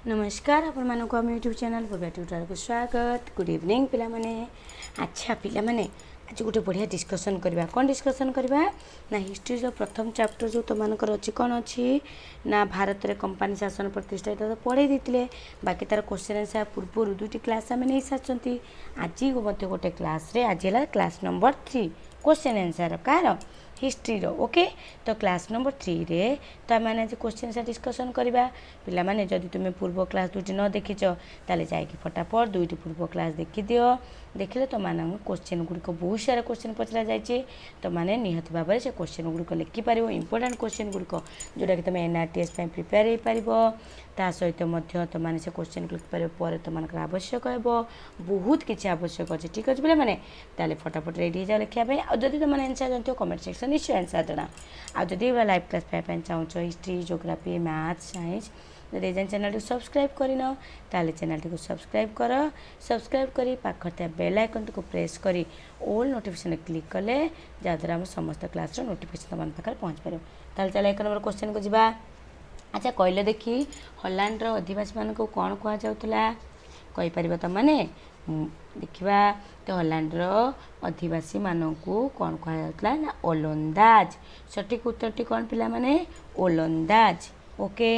ନମସ୍କାର, ଆପଣମାନଙ୍କୁ ଆମ ୟୁଟ୍ୟୁବ୍ ଚ୍ୟାନେଲ୍ ଭବ୍ୟା ଟ୍ୟୁଟୋରିଆଲକୁ ସ୍ୱାଗତ। ଗୁଡ୍ ଇଭିନିଂ ପିଲାମାନେ। ଆଚ୍ଛା ପିଲାମାନେ, ଆଜି ଗୋଟେ ବଢ଼ିଆ ଡିସ୍କସନ୍ କରିବା। କ'ଣ ଡିସ୍କସନ୍ କରିବା ନା ହିଷ୍ଟ୍ରିର ପ୍ରଥମ ଚାପ୍ଟର ଯେଉଁ ତୁମମାନଙ୍କର ଅଛି, କ'ଣ ଅଛି ନା ଭାରତରେ କମ୍ପାନୀ ଶାସନ ପ୍ରତିଷ୍ଠା। ଏଇଟା ତ ପଢ଼େଇ ଦେଇଥିଲେ, ବାକି ତାର କ୍ୱେଶ୍ଚନ୍ ଆନ୍ସର୍ ପୂର୍ବରୁ ଦୁଇଟି କ୍ଲାସ୍ ଆମେ ନେଇସାରିଛନ୍ତି। ଆଜି ମଧ୍ୟ ଗୋଟେ କ୍ଲାସ୍ରେ, ଆଜି ହେଲା କ୍ଲାସ୍ ନମ୍ବର 3 କ୍ୱେଶ୍ଚନ୍ ଆନ୍ସର୍, କାହାର? ହିଷ୍ଟ୍ରିର। ଓକେ, ତ କ୍ଲାସ୍ ନମ୍ବର 3ରେ ତ ଆମେମାନେ ଆଜି କ୍ୱେଶ୍ଚନ୍ ଆନ୍ସର୍ ଡିସ୍କସନ୍ କରିବା। ପିଲାମାନେ, ଯଦି ତୁମେ ପୂର୍ବ କ୍ଲାସ୍ ଦୁଇଟି ନ ଦେଖିଛ, ତାହେଲେ ଯାଇକି ଫଟାଫଟ ଦୁଇଟି ପୂର୍ବ କ୍ଲାସ୍ ଦେଖିଦିଅ। ଦେଖିଲେ ତୁମମାନଙ୍କୁ କ୍ୱେଶ୍ଚନ୍ ଗୁଡ଼ିକ, ବହୁତ ସାରା କ୍ୱେଶ୍ଚନ୍ ପଚରା ଯାଇଛି, ତୁମମାନେ ନିହାତି ଭାବରେ ସେ କ୍ୱେଶ୍ଚନ୍ ଗୁଡ଼ିକ ଲେଖିପାରିବ। ଇମ୍ପୋର୍ଟାଣ୍ଟ କ୍ୱେଶ୍ଚନ୍ ଗୁଡ଼ିକ, ଯେଉଁଟାକି ତୁମେ ଏନ୍ ଆର୍ ଟି ଏସ୍ ପାଇଁ ପ୍ରିପେୟାର ହେଇପାରିବ। ତା ସହିତ ମଧ୍ୟ ତୁମମାନେ ସେ କ୍ୱେଶ୍ଚନ୍ ଲେଖିପାରିବ, ପରେ ତୁମମାନଙ୍କର ଆବଶ୍ୟକ ହେବ, ବହୁତ କିଛି ଆବଶ୍ୟକ ଅଛି। ଠିକ୍ ଅଛି ପିଲାମାନେ, ତାହେଲେ ଫଟାଫଟ ରେଡ଼ି ହେଇଯାଅ ଲେଖିବା ପାଇଁ। ଆଉ ଯଦି ତୁମମାନେ ଆନ୍ସର୍ ଜାଣିଥିବ, କମେଣ୍ଟ ସେକ୍ସନ୍ ନିଶ୍ଚୟ ଆନ୍ସର୍ ଜଣାଅ। ଆଉ ଯଦି ଲାଇଭ୍ କ୍ଲାସ୍ ପାଇବା ପାଇଁ ଚାହୁଁଛ, ହିଷ୍ଟ୍ରି, ଜୋଗ୍ରାଫି, ମ୍ୟାଥ୍, ସାଇନ୍ସ, ଯଦି ଏଯାଏଁ ଚ୍ୟାନେଲଟିକୁ ସବସ୍କ୍ରାଇବ୍ କରିନ, ତାହେଲେ ଚ୍ୟାନେଲଟିକୁ ସବସ୍କ୍ରାଇବ୍ କର। ସବସ୍କ୍ରାଇବ୍ କରି ପାଖରେ ଥିବା ବେଲ୍ ଆଇକନ୍ଟିକୁ ପ୍ରେସ୍ କରି ଅଲ୍ ନୋଟିଫିକେସନ୍ କ୍ଲିକ୍ କଲେ, ଯାହାଦ୍ୱାରା ଆମ ସମସ୍ତ କ୍ଲାସ୍ର ନୋଟିଫିକେସନ୍ ତୁମ ପାଖରେ ପହଞ୍ଚିପାରିବ। ତାହେଲେ ଚାଲ, 1 ନମ୍ବର କ୍ୱେଶ୍ଚନ୍କୁ ଯିବା। ଆଚ୍ଛା କହିଲେ ଦେଖି, ହଲାଣ୍ଡର ଅଧିବାସୀମାନଙ୍କୁ କ'ଣ କୁହାଯାଉଥିଲା? କହିପାରିବ ତୁମମାନେ? ଦେଖିବା ତ, ହଲାଣ୍ଡର ଅଧିବାସୀମାନଙ୍କୁ କ'ଣ କୁହାଯାଉଥିଲା ନା ଓଲନ୍ଦାଜ। ସଠିକ୍ ଉତ୍ତରଟି କ'ଣ ପିଲାମାନେ? ଓଲନ୍ଦାଜ। ଓକେ,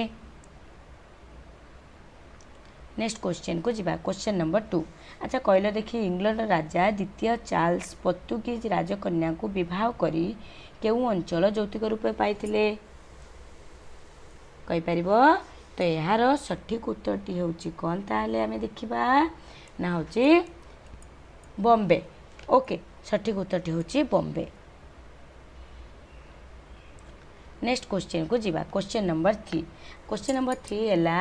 ନେକ୍ସଟ କ୍ୱେଶ୍ଚନ୍କୁ ଯିବା, କ୍ୱେଶ୍ଚନ୍ ନମ୍ବର 2। ଆଚ୍ଛା କହିଲ ଦେଖି, ଇଂଲଣ୍ଡ ରାଜା ଦ୍ୱିତୀୟ ଚାର୍ଲସ ପର୍ତ୍ତୁଗୀଜ ରାଜକନ୍ୟାଙ୍କୁ ବିବାହ କରି କେଉଁ ଅଞ୍ଚଳ ଯୌତୁକ ରୂପେ ପାଇଥିଲେ? କହିପାରିବ ତ? ଏହାର ସଠିକ୍ ଉତ୍ତରଟି ହେଉଛି କ'ଣ? ତାହେଲେ ଆମେ ଦେଖିବା ନା ହେଉଛି ବମ୍ବେ। ଓକେ, ସଠିକ୍ ଉତ୍ତରଟି ହେଉଛି ବମ୍ବେ। ନେକ୍ସଟ କ୍ୱେଶ୍ଚନ୍କୁ ଯିବା, କ୍ୱେଶ୍ଚନ୍ ନମ୍ବର 3। କ୍ୱେଶ୍ଚନ୍ ନମ୍ବର 3 ହେଲା,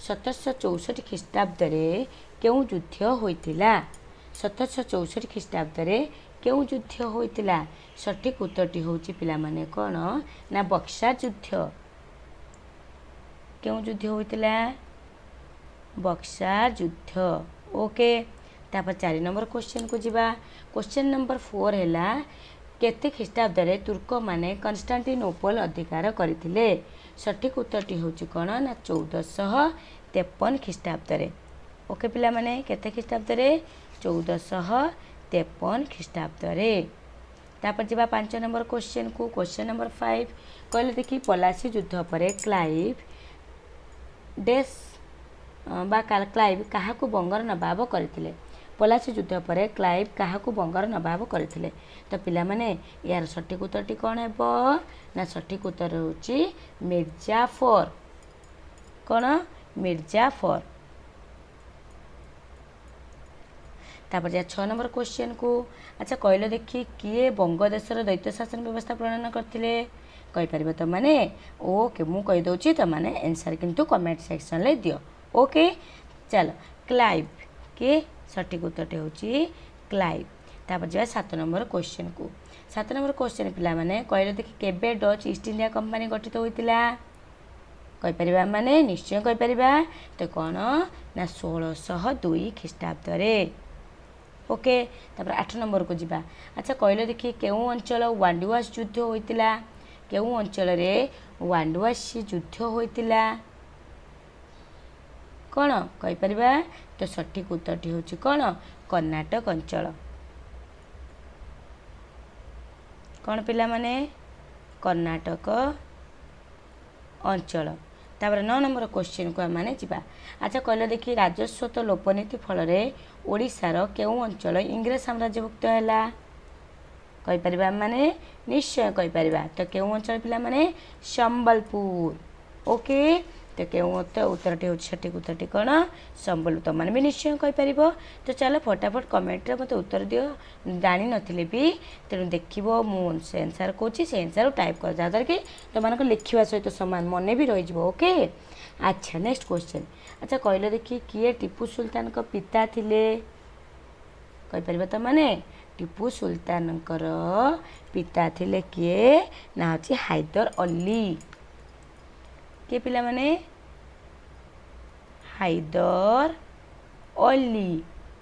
1764 ଖ୍ରୀଷ୍ଟାବ୍ଦରେ କେଉଁ ଯୁଦ୍ଧ ହୋଇଥିଲା? 1764 ଖ୍ରୀଷ୍ଟାବ୍ଦରେ କେଉଁ ଯୁଦ୍ଧ ହୋଇଥିଲା? ସଠିକ୍ ଉତ୍ତରଟି ହେଉଛି ପିଲାମାନେ କ'ଣ ନା ବକ୍ସା ଯୁଦ୍ଧ। କେଉଁ ଯୁଦ୍ଧ ହୋଇଥିଲା? ବକ୍ସା ଯୁଦ୍ଧ। ଓକେ, ତାପରେ 4 ନମ୍ବର କ୍ୱେଶ୍ଚନ୍କୁ ଯିବା। କ୍ୱେଶ୍ଚନ୍ ନମ୍ବର 4 ହେଲା, କେତେ ଖ୍ରୀଷ୍ଟାବ୍ଦରେ ତୁର୍କମାନେ କନଷ୍ଟାଣ୍ଟିନୋପଲ ଅଧିକାର କରିଥିଲେ? ସଠିକ୍ ଉତ୍ତରଟି ହେଉଛି କ'ଣ ନା 1453 ଖ୍ରୀଷ୍ଟାବ୍ଦରେ। ଓକେ ପିଲାମାନେ, କେତେ ଖ୍ରୀଷ୍ଟାବ୍ଦରେ? 1453 ଖ୍ରୀଷ୍ଟାବ୍ଦରେ। ତାପରେ ଯିବା 5 ନମ୍ବର କ୍ୱେଶ୍ଚନ୍କୁ, କ୍ୱେଶ୍ଚନ୍ ନମ୍ବର 5। କହିଲେ ଦେଖି, ପଲାସୀ ଯୁଦ୍ଧ ପରେ କ୍ଲାଇଭ୍ ଡେସ୍ ବା କ୍ଲାଇଭ୍ କାହାକୁ ବଙ୍ଗର ନବାବ କରିଥିଲେ? ପଲାସୀ ଯୁଦ୍ଧ ପରେ କ୍ଲାଇଭ୍ କାହାକୁ ବଙ୍ଗର ନବାବ କରିଥିଲେ? ତ ପିଲାମାନେ, ଏହାର ସଠିକ୍ ଉତ୍ତରଟି କ'ଣ ହେବ ନା ସଠିକ୍ ଉତ୍ତର ହେଉଛି ମିର୍ଜାଫର। କ'ଣ? ମିର୍ଜାଫର। ତାପରେ ଯିବା 6 ନମ୍ବର କ୍ୱେଶ୍ଚନ୍କୁ। ଆଚ୍ଛା କହିଲ ଦେଖି, କିଏ ବଙ୍ଗଦେଶର ଦ୍ୱୈତ ଶାସନ ବ୍ୟବସ୍ଥା ପ୍ରଣୟନ କରିଥିଲେ? କହିପାରିବ ତୁମମାନେ? ଓକେ, ମୁଁ କହିଦେଉଛି, ତୁମମାନେ ଆନ୍ସର୍ କିନ୍ତୁ କମେଣ୍ଟ ସେକ୍ସନ୍ରେ ଦିଅ। ଓକେ, ଚାଲ, କ୍ଲାଇଭ୍। କିଏ? ସଠିକ୍ ଉତ୍ତରଟି ହେଉଛି କ୍ଲାଇଭ୍। ତାପରେ ଯିବା 7 ନମ୍ବର କ୍ୱେଶ୍ଚନ୍କୁ। 7 ନମ୍ବର କ୍ୱେଶ୍ଚନ୍ ପିଲାମାନେ, କହିଲେ ଦେଖି, କେବେ ଡଚ୍ ଇଷ୍ଟ ଇଣ୍ଡିଆ କମ୍ପାନୀ ଗଠିତ ହୋଇଥିଲା? କହିପାରିବା ମାନେ? ନିଶ୍ଚୟ କହିପାରିବା। ତ କ'ଣ ନା 1602 ଖ୍ରୀଷ୍ଟାବ୍ଦରେ। ଓକେ, ତାପରେ 8 ନମ୍ବରକୁ ଯିବା। ଆଚ୍ଛା କହିଲେ ଦେଖି, କେଉଁ ଅଞ୍ଚଳ ୱାଣ୍ଡୁୱାସ ଯୁଦ୍ଧ ହୋଇଥିଲା? କେଉଁ ଅଞ୍ଚଳରେ ୱାଣ୍ଡୁୱାସ ଯୁଦ୍ଧ ହୋଇଥିଲା? କ'ଣ କହିପାରିବା ତ? ସଠିକ୍ ଉତ୍ତରଟି ହେଉଛି କ'ଣ? କର୍ଣ୍ଣାଟକ ଅଞ୍ଚଳ। କ'ଣ ପିଲାମାନେ? କର୍ଣ୍ଣାଟକ ଅଞ୍ଚଳ। ତାପରେ 9 ନମ୍ବର କ୍ୱେଶ୍ଚିନ୍କୁ ଆମେମାନେ ଯିବା। ଆଚ୍ଛା କହିଲ ଦେଖି, ରାଜସ୍ୱତ ଲୋପନୀତି ଫଳରେ ଓଡ଼ିଶାର କେଉଁ ଅଞ୍ଚଳ ଇଂରେଜ ସାମ୍ରାଜ୍ୟଭୁକ୍ତ ହେଲା? କହିପାରିବା ଆମେମାନେ? ନିଶ୍ଚୟ କହିପାରିବା। ତ କେଉଁ ଅଞ୍ଚଳ ପିଲାମାନେ? ସମ୍ବଲପୁର। ଓକେ, ତ କେଉଁ ଉତ୍ତରଟି ହେଉଛି, ସଠିକ୍ ଉତ୍ତରଟି କ'ଣ? ସମ୍ବଲପୁର। ତୁମମାନେ ବି ନିଶ୍ଚୟ କହିପାରିବ। ତ ଚାଲ, ଫଟାଫଟ କମେଣ୍ଟରେ ମୋତେ ଉତ୍ତର ଦିଅ, ଜାଣିନଥିଲେ ବି। ତେଣୁ ଦେଖିବ, ମୁଁ ସେ ଆନ୍ସର୍ କହୁଛି, ସେ ଆନ୍ସର୍ ଟାଇପ୍ କର, ଯାହାଦ୍ୱାରା କି ତୁମମାନଙ୍କ ଲେଖିବା ସହିତ ସମାନ ମନେ ବି ରହିଯିବ। ଓକେ, ଆଚ୍ଛା, ନେକ୍ସଟ କ୍ୱେଶ୍ଚନ୍। ଆଚ୍ଛା କହିଲ ଦେଖି, କିଏ ଟିପୁ ସୁଲତାନଙ୍କ ପିତା ଥିଲେ? କହିପାରିବ ତୁମମାନେ? ଟିପୁ ସୁଲତାନଙ୍କର ପିତା ଥିଲେ କିଏ ନା ହେଉଛି ହାଇଦର ଅଲ୍ଲୀ। କିଏ ପିଲାମାନେ? ହାଇଦର ଅଲି।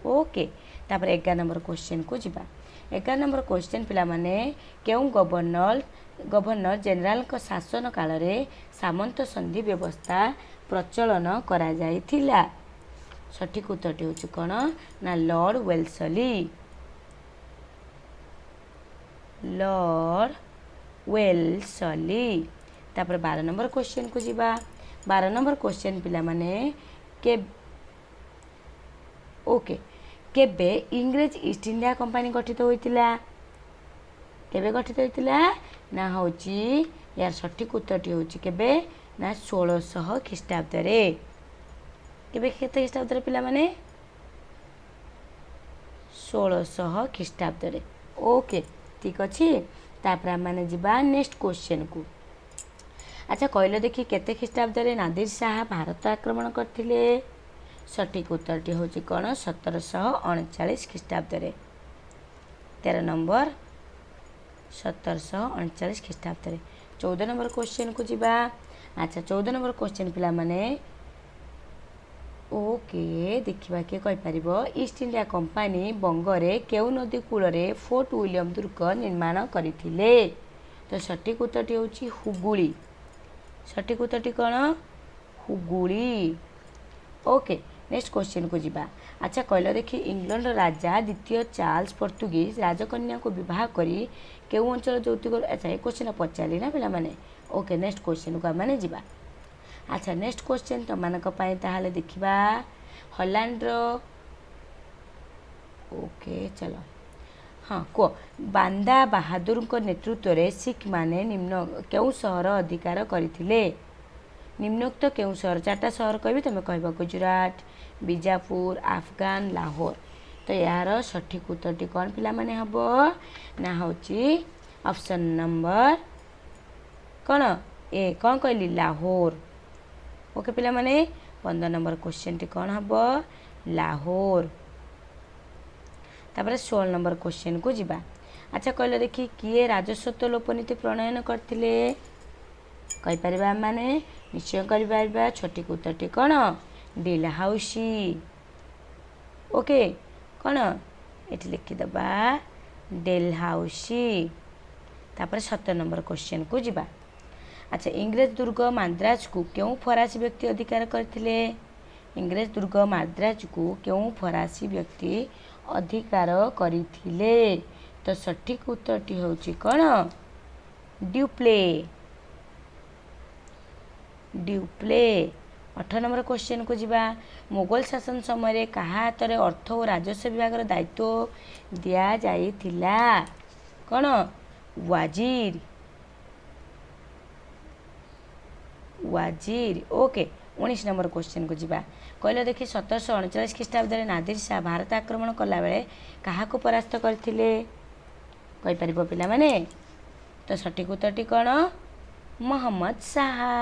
ଓକେ, ତାପରେ 11 ନମ୍ବର କ୍ୱେଶ୍ଚନ୍କୁ ଯିବା। 11 ନମ୍ବର କ୍ୱେଶ୍ଚନ୍ ପିଲାମାନେ, କେଉଁ ଗଭର୍ଣ୍ଣର ଗଭର୍ଣ୍ଣର ଜେନେରାଲଙ୍କ ଶାସନ କାଳରେ ସାମନ୍ତ ସନ୍ଧି ବ୍ୟବସ୍ଥା ପ୍ରଚଳନ କରାଯାଇଥିଲା? ସଠିକ୍ ଉତ୍ତରଟି ହେଉଛି କ'ଣ ନା ଲର୍ଡ଼ ୱେଲସଲି। Lord Wellesley. ତାପରେ 12 ନମ୍ବର କ୍ୱେଶ୍ଚନକୁ ଯିବା। 12 ନମ୍ବର କ୍ୱେଶ୍ଚନ ପିଲାମାନେ, କେ ଓକେ, କେବେ ଇଂରେଜ ଇଷ୍ଟ ଇଣ୍ଡିଆ କମ୍ପାନୀ ଗଠିତ ହୋଇଥିଲା? କେବେ ଗଠିତ ହୋଇଥିଲା ନା ହେଉଛି, ଏହାର ସଠିକ୍ ଉତ୍ତରଟି ହେଉଛି କେବେ ନା 1600 ଖ୍ରୀଷ୍ଟାବ୍ଦରେ। କେବେ, କେତେ ଖ୍ରୀଷ୍ଟାବ୍ଦରେ ପିଲାମାନେ? 1600 ଖ୍ରୀଷ୍ଟାବ୍ଦରେ। ଓକେ, ଠିକ୍ ଅଛି। ତାପରେ ଆମେମାନେ ଯିବା ନେକ୍ସଟ କ୍ୱେଶ୍ଚନକୁ। ଆଚ୍ଛା, କହିଲ ଦେଖି, କେତେ ଖ୍ରୀଷ୍ଟାବ୍ଦରେ ନାଦିର ଶାହା ଭାରତ ଆକ୍ରମଣ କରିଥିଲେ? ସଠିକ୍ ଉତ୍ତରଟି ହେଉଛି କ'ଣ? 1739 ଖ୍ରୀଷ୍ଟାବ୍ଦରେ। 13 ନମ୍ବର, 1739 ଖ୍ରୀଷ୍ଟାବ୍ଦରେ। 14 ନମ୍ବର କ୍ୱେଶ୍ଚନକୁ ଯିବା। ଆଚ୍ଛା, 14 ନମ୍ବର କ୍ୱେଶ୍ଚନ ପିଲାମାନେ, ଓକେ, ଦେଖିବା କିଏ କହିପାରିବ। ଇଷ୍ଟ ଇଣ୍ଡିଆ କମ୍ପାନୀ ବଙ୍ଗରେ କେଉଁ ନଦୀ କୂଳରେ ଫୋର୍ଟ ୱିଲିୟମ ଦୁର୍ଗ ନିର୍ମାଣ କରିଥିଲେ? ତ ସଠିକ୍ ଉତ୍ତରଟି ହେଉଛି ହୁଗୁଳି। ସଠିକ୍ ଉତ୍ତରଟି କ'ଣ? ହୁଗୁଳି। ଓକେ, ନେକ୍ସଟ କ୍ୱେଶ୍ଚନକୁ ଯିବା। ଆଚ୍ଛା, କହିଲ ଦେଖି, ଇଂଲଣ୍ଡର ରାଜା ଦ୍ୱିତୀୟ ଚାର୍ଲସ ପର୍ତ୍ତୁଗୀଜ ରାଜକନ୍ୟାକୁ ବିବାହ କରି କେଉଁ ଅଞ୍ଚଳ ଯୌତୁକ? ଆଚ୍ଛା, ଏ କ୍ୱେଶ୍ଚନ ପଚାରିଲି ନା ପିଲାମାନେ? ଓକେ, ନେକ୍ସଟ କ୍ୱେଶ୍ଚନକୁ ଆମେମାନେ ଯିବା। ଆଚ୍ଛା, ନେକ୍ସଟ କ୍ୱେଶ୍ଚନ ତୁମମାନଙ୍କ ପାଇଁ ତାହେଲେ ଦେଖିବା ହଲାଣ୍ଡର। ଓକେ, ଚାଲ, ହଁ କୁହ, ବାନ୍ଦା ବାହାଦୁରଙ୍କ ନେତୃତ୍ୱରେ ଶିଖମାନେ ନିମ୍ନ କେଉଁ ସହର ଅଧିକାର କରିଥିଲେ? ନିମ୍ନୋକ୍ତ କେଉଁ ସହର? ଚାରିଟା ସହର କହିବି, ତୁମେ କହିବ। ଗୁଜୁରାଟ, ବିଜାପୁର, ଆଫଗାନ, ଲାହୋର। ତ ଏହାର ସଠିକ୍ ଉତ୍ତରଟି କ'ଣ ପିଲାମାନେ ହେବ ନା ହେଉଛି ଅପସନ୍ ନମ୍ବର କ'ଣ? ଏ କ'ଣ କହିଲି? ଲାହୋର। ଓକେ ପିଲାମାନେ, 15 ନମ୍ବର କ୍ୱେଶ୍ଚନଟି କ'ଣ ହେବ? ଲାହୋର। ତାପରେ 16 ନମ୍ବର କ୍ୱେଶ୍ଚନକୁ ଯିବା। ଆଚ୍ଛା, କହିଲ ଦେଖି, କିଏ ରାଜସ୍ୱତ୍ୱ ଲୋପ ନୀତି ପ୍ରଣୟନ କରିଥିଲେ? କହିପାରିବା ଆମମାନେ? ନିଶ୍ଚୟ କରିପାରିବା। ସଠିକ୍ ଉତ୍ତରଟି କ'ଣ? ଡିଲହାଉସି। ଓକେ, କ'ଣ ଏଠି ଲେଖିଦେବା, ଡେଲହାଉସି। ତାପରେ 17 ନମ୍ବର କ୍ୱେଶ୍ଚନକୁ ଯିବା। ଆଚ୍ଛା, ଇଂରେଜ ଦୁର୍ଗ ମାଦ୍ରାଜକୁ କେଉଁ ଫରାସୀ ବ୍ୟକ୍ତି ଅଧିକାର କରିଥିଲେ? ଇଂରେଜ ଦୁର୍ଗ ମାଦ୍ରାଜକୁ କେଉଁ ଫରାସୀ ବ୍ୟକ୍ତି ଅଧିକାର କରିଥିଲେ? ତ ସଠିକ୍ ଉତ୍ତରଟି ହେଉଛି କ'ଣ? ଡ୍ୟୁପ୍ଲେ। ଡ୍ୟୁପ୍ଲେ। 18 ନମ୍ବର କ୍ୱେଶ୍ଚନକୁ ଯିବା। ମୋଗଲ ଶାସନ ସମୟରେ କାହା ହାତରେ ଅର୍ଥ ଓ ରାଜସ୍ୱ ବିଭାଗର ଦାୟିତ୍ୱ ଦିଆଯାଇଥିଲା? କ'ଣ? ୱାଜିର। ୱାଜିର। ଓକେ, 19 ନମ୍ବର କ୍ୱେଶ୍ଚନକୁ ଯିବା। କହିଲ ଦେଖି, 1739 ଖ୍ରୀଷ୍ଟାବ୍ଦରେ ନାଦିର ଶାହ ଭାରତ ଆକ୍ରମଣ କଲାବେଳେ କାହାକୁ ପରାସ୍ତ କରିଥିଲେ? କହିପାରିବ ପିଲାମାନେ? ତ ସଠିକ୍ ଉତ୍ତରଟି କ'ଣ? ମହମ୍ମଦ ଶାହା।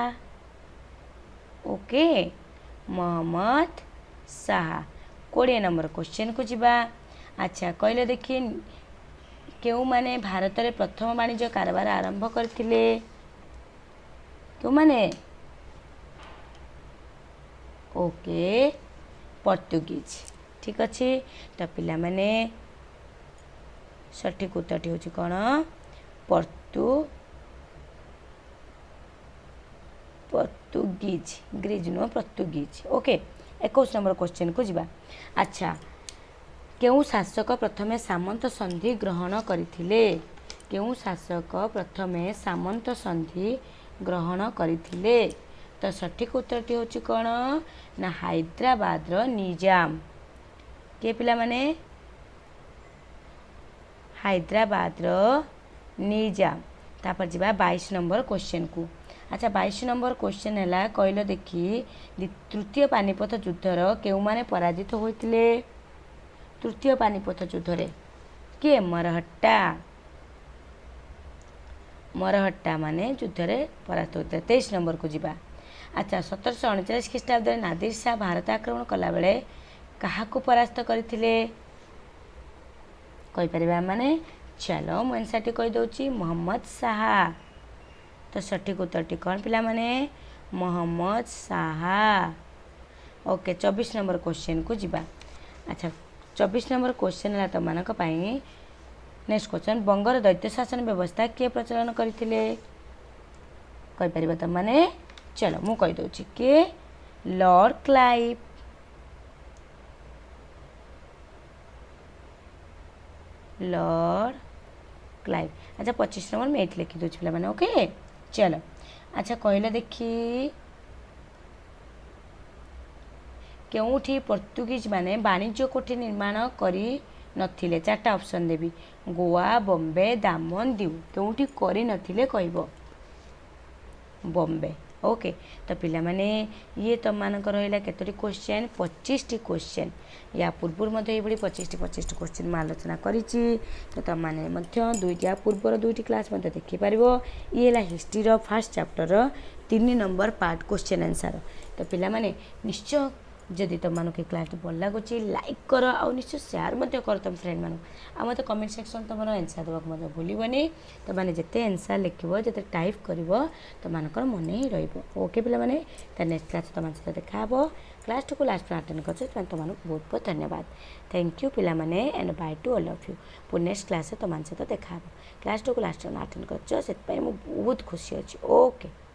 ଓକେ, ମହମ୍ମଦ ଶାହା। 20 ନମ୍ବର କ୍ୱେଶ୍ଚନକୁ ଯିବା। ଆଚ୍ଛା, କହିଲେ ଦେଖି, କେଉଁମାନେ ଭାରତରେ ପ୍ରଥମ ବାଣିଜ୍ୟ କାରବାର ଆରମ୍ଭ କରିଥିଲେ? କେଉଁମାନେ? ଓକେ, ପର୍ତ୍ତୁଗୀଜ। ଠିକ୍ ଅଛି। ତ ପିଲାମାନେ, ସଠିକ୍ ଉତ୍ତରଟି ହେଉଛି କ'ଣ? ପର୍ତ୍ତୁଗୀଜ। ଗ୍ରୀଜ ନୁହଁ, ପର୍ତ୍ତୁଗୀଜ। ଓକେ, 21 ନମ୍ବର କ୍ୱେଶ୍ଚନକୁ ଯିବା। ଆଚ୍ଛା, କେଉଁ ଶାସକ ପ୍ରଥମେ ସାମନ୍ତ ସନ୍ଧି ଗ୍ରହଣ କରିଥିଲେ? କେଉଁ ଶାସକ ପ୍ରଥମେ ସାମନ୍ତ ସନ୍ଧି ଗ୍ରହଣ କରିଥିଲେ? ତ ସଠିକ୍ ଉତ୍ତରଟି ହେଉଛି କ'ଣ ନା ହାଇଦ୍ରାବାଦର ନିଜାମ। କିଏ ପିଲାମାନେ? ହାଇଦ୍ରାବାଦର ନିଜାମ। ତାପରେ ଯିବା 22 ନମ୍ବର କ୍ୱେଶ୍ଚନକୁ। ଆଚ୍ଛା, 22 ନମ୍ବର କ୍ୱେଶ୍ଚନ ହେଲା, କହିଲ ଦେଖି, ତୃତୀୟ ପାନିପଥ ଯୁଦ୍ଧର କେଉଁମାନେ ପରାଜିତ ହୋଇଥିଲେ? ତୃତୀୟ ପାନିପଥ ଯୁଦ୍ଧରେ କିଏ? ମରହଟ୍ଟା। ମରହଟ୍ଟା ମାନେ ଯୁଦ୍ଧରେ ପରାସ୍ତ ହୋଇଥିଲେ। 23 ନମ୍ବରକୁ ଯିବା। ଆଚ୍ଛା, 1739 ଖ୍ରୀଷ୍ଟାବ୍ଦରେ ନାଦିର ଶାହ ଭାରତ ଆକ୍ରମଣ କଲାବେଳେ କାହାକୁ ପରାସ୍ତ କରିଥିଲେ? କହିପାରିବା ମାନେ? ଚାଲ, ମୁଁ ଆନ୍ସର୍ଟି କହିଦେଉଛି, ମହମ୍ମଦ ଶାହା। ତ ସଠିକ୍ ଉତ୍ତରଟି କ'ଣ ପିଲାମାନେ? ମହମ୍ମଦ ଶାହା। ଓକେ, 24 ନମ୍ବର କ୍ୱେଶ୍ଚନକୁ ଯିବା। ଆଚ୍ଛା, 24 ନମ୍ବର କ୍ୱେଶ୍ଚନ ହେଲା ତୁମମାନଙ୍କ ପାଇଁ। ନେକ୍ସଟ କ୍ୱେଶ୍ଚନ୍, ବଙ୍ଗର ଦୈତ୍ୟ ଶାସନ ବ୍ୟବସ୍ଥା କିଏ ପ୍ରଚଳନ କରିଥିଲେ? କହିପାରିବ ତମମାନେ? ଚલો, ମୁଁ କହିଦେଉଛି କିଏ। Lord Clive. Lord Clive. ଆଚ୍ଛା, 25 ନମ୍ବର ମୁଁ ଏଇଠି ଲେଖିଦେଉଛି ପିଲାମାନେ। ଓକେ, ଚଲ। ଆଚ୍ଛା, କହିଲେ ଦେଖି, କେଉଁଠି ପର୍ତ୍ତୁଗୀଜ ମାନେ ବାଣିଜ୍ୟ କୋଠି ନିର୍ମାଣ କରି ନଥିଲେ? ଚାରିଟା ଅପସନ୍ ଦେବି, ଗୋଆ, ବମ୍ବେ, ଦାମନ ଦିଉ। କେଉଁଠି କରିନଥିଲେ କହିବ? ବମ୍ବେ। ଓକେ, ତ ପିଲାମାନେ, ଇଏ ତୁମମାନଙ୍କର ରହିଲା କେତୋଟି କ୍ୱେଶ୍ଚନ୍? 25ଟି କ୍ୱେଶ୍ଚନ୍। ୟା ପୂର୍ବରୁ ମଧ୍ୟ ଏଇଭଳି 25ଟି 25ଟି କ୍ୱେଶ୍ଚନ୍ ମୁଁ ଆଲୋଚନା କରିଛି। ତ ତୁମମାନେ ମଧ୍ୟ ଦୁଇଟି ୟା ପୂର୍ବର ଦୁଇଟି କ୍ଲାସ୍ ମଧ୍ୟ ଦେଖିପାରିବ। ଇଏ ହେଲା ହିଷ୍ଟ୍ରିର ଫାର୍ଷ୍ଟ ଚାପ୍ଟରର 3 ନମ୍ବର ପାର୍ଟ କ୍ୱେଶ୍ଚନ୍ ଆନ୍ସର୍। ତ ପିଲାମାନେ, ନିଶ୍ଚୟ ଯଦି ତୁମମାନଙ୍କୁ ଏ କ୍ଲାସ୍ଟି ଭଲ ଲାଗୁଛି, ଲାଇକ୍ କର ଆଉ ନିଶ୍ଚୟ ସେୟାର ମଧ୍ୟ କର ତୁମ ଫ୍ରେଣ୍ଡମାନଙ୍କୁ। ଆଉ ମୋତେ କମେଣ୍ଟ ସେକ୍ସନ୍ ତୁମର ଆନ୍ସର୍ ଦେବାକୁ ମଧ୍ୟ ଭୁଲିବନି। ତୁମମାନେ ଯେତେ ଆନ୍ସର୍ ଲେଖିବ, ଯେତେ ଟାଇପ୍ କରିବ, ତୁମମାନଙ୍କର ମନେ ହିଁ ରହିବ। ଓକେ ପିଲାମାନେ, ତା ନେକ୍ସଟ କ୍ଲାସ୍ ତୁମ ସହିତ ଦେଖା ହେବ। କ୍ଲାସ୍ଟିକୁ ଲାଷ୍ଟ ଆଟେଣ୍ଡ କରିଛ, ସେଥିପାଇଁ ତୁମମାନଙ୍କୁ ବହୁତ ବହୁତ ଧନ୍ୟବାଦ। Thank you ପିଲାମାନେ, and bye to all of you. ପୁଣି ନେକ୍ସଟ କ୍ଲାସ୍ରେ ତୁମମାନଙ୍କ ସହିତ ଦେଖା ହେବ। କ୍ଲାସ୍ଟିକୁ ଲାଷ୍ଟ ଆଟେଣ୍ଡ କରିଛ, ସେଥିପାଇଁ ମୁଁ ବହୁତ ଖୁସି ଅଛି। ଓକେ।